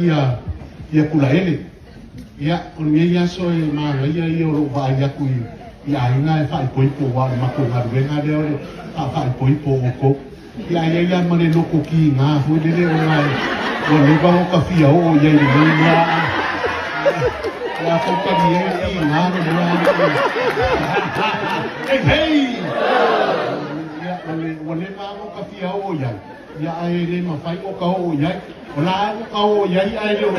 Ia, ia Kulaele. Ia, o lenei aso e manaia ia o lou vaai atu i aiga e faaipoipo aua o le matou galuega lea o le faafaaipoipo o outou. Ia ae i ai lava ma le loto kiga foi lele ona ua leva ona ota fia oo i ai i lenei mea. O le a tou talia e kiga le mea. Hei hei! Ia, ua leva lava ona ota fia oo i ai. Ia ae le mafai oka oo i ai. O la e oka oo i ai ae le o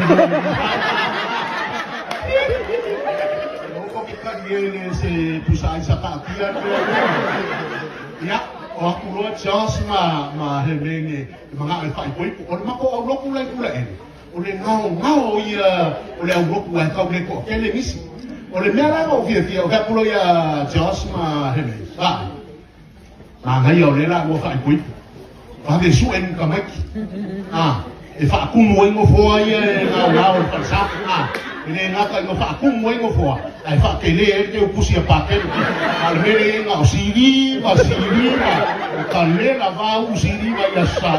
Oko ke kali e le se pusa ai sa taatia le mea. Ia, o atu loa Josh ma Helene e manao e faaipoipo. O le matou aulotu la i Tulaele, o le gaogao ia o le aulotu ae tau le toatele nisi. O le mea la na ou fiafia, o fai atu loa ia Josh ma Helene, vaai, Manaia o lea la ua faaipoipo. Vave sue ni tamaiti. A, e faatumu ai nofoa ia e gaogao i le falesa. A, e le gata ina faatumu ai nofoa, ae faatele ai le teu pusi a Pakele. A o le mea lea e i ai na o sili ma sili ma o ka le lava uu sili mai i Aso Sa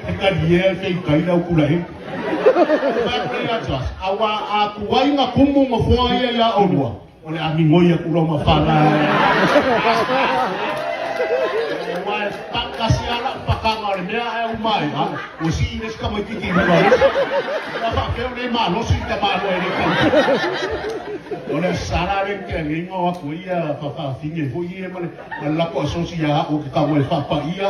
e talie ai pe i tai le au kulaʻi. Fai atu lea ia Josh, aua a tuai na tumu nofoa ia iā ʻolua, O le a migoi aku loa ma fana. Aua e tasi lava lau pakaga o le mea ae uma ai, a ua sii le isi tamaitiiti i luga o le isi. Ua faapea o lea e malosi le tamaloa e le tau. O le Aso Sa la lea na tea nei ma o atu ai ia faafafine foi ia ma le latou asosi ia au ou te tago e faapaia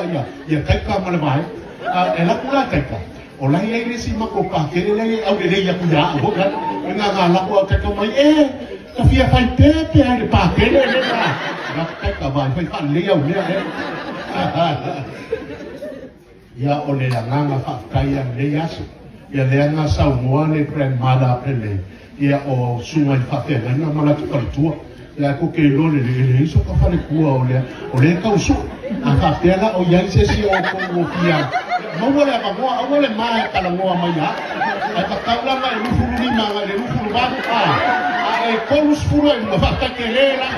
ia Taika ma le vaega. A e alu atu la Taika, O la e i ai le isi matou pakele la e aulelei atu ia au foi la. E gaga lako au taika mai, e, ta fia fai pepe ai le pakele le la. La taika vai fai faalelei au mea e. Ia o le agaga faafetai ia lenei aso. Ia lea na saunoa le grandmother penei. Ia o susuga i faafeagaiga ma latou faletua. Ia ae tou te iloa lelei e leai soka faletua o lea o lea e tau sue. A faapea la o i ai se isi o outou ua fia maua le avanoa, aua le ma e talanoa mai ia au. Ae tatau la ona e 25 agai i le 28, a e 32 faafetai tele la.